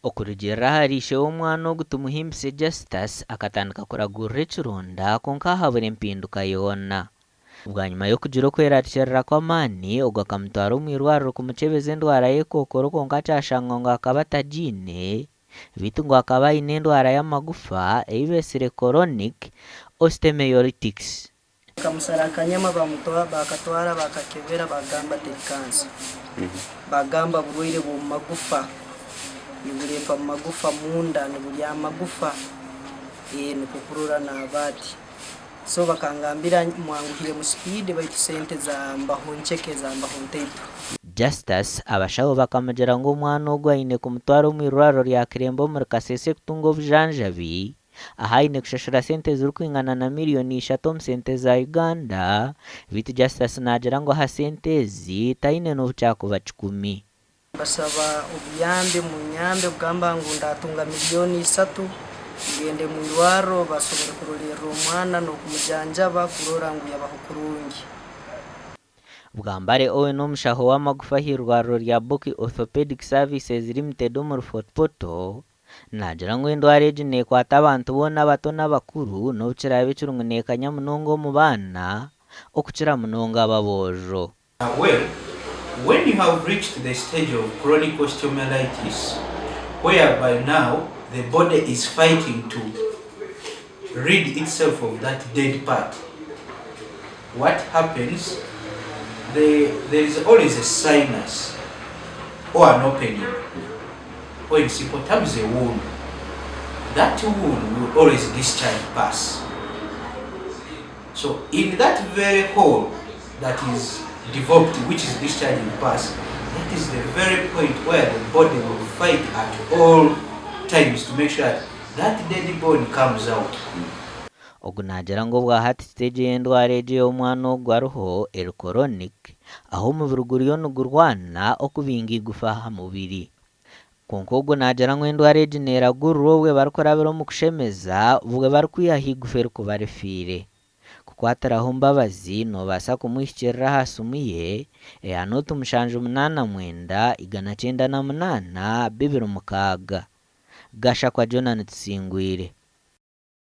Okurugiirira ahari ishe w'omwana ogu Tumuhimbise Justus akatandika kuragurira ekironda kwonka habura empinduka yoona. Bwanyima y'okugira okwerarikirira kw'amaani, ogu akamutwara omu irwariro kumukyebeza endwara y'ekookoro kwonka kyashangwa ngu akaba atagiine beitu ngu akaba aine endwara y'amagufa ei beetsire Chronic Osteomyelitis. Bakamusara akanyama bakatwara bakakebera bagamba teri kansa. Bagamba burwaire bw'omu magufa nibureetwa mu magufa munda niburya amagufa nikwo kurora naaba ati. So bakangambira mwanguhiremu sipiidi baitu sente zambaho nceke zambaho ntaito. Justus abashaho bakamugira ngu omwana ogu aine kumutwara omu irwariro rya Kiremba omuri Kasese kutunga obujanjabi Aha aine kushashura sente zirikwingana na miriyoni ishatu omu sente za Uganda, beitu Justus naagira ngu aha sente ezi taine n'obu kyakuba kikumi. Mbasaba obuyambi munyambe kugamba ngu ndatunga miriyoni isatu ngende mwirwarro basobole kurolerra omwana n'okumujanjaba kurora ngu yabaho kurungi. Bwambare Owen omushaho w'amagufa ah'eirwariro rya Boki Orthopedic Services Limited omuri Fort Portal, Naagira ngu endwara egi neekwata abantu boona abato n'abakuru n'obu kiraabe kiri ngu neekanya munonga omu baana okukira munonga ab'aboojo. Well, when you have reached the stage of chronic osteomyelitis whereby now the body is fighting to rid itself of that dead part, what happens, the, there is always a sinus or an opening or in simple terms a wound. That wound will always discharge pus. So in that very hole that is developed, which is discharging pus, that is the very point where the body will fight at all times to make sure that that dead bone comes out. Ogu naagira ngu obwahati siteegi y'endwara egi ey'omwana ogu ariho eri chronic ahu omubiri guriyo nigurwana okubinga eigufa aha mubiri. Kwonka ogwo naagira ngu endwara egi neeragurwa obwe barikurabira omu kushemeza obwe barikwihaho eigufa erikuba rifiire. Kukwatiraho Mbabazi noobaasa kumuhikirira aha simu ye eya nooti 79 198 26. Gashakwa Jonah Tusingwire.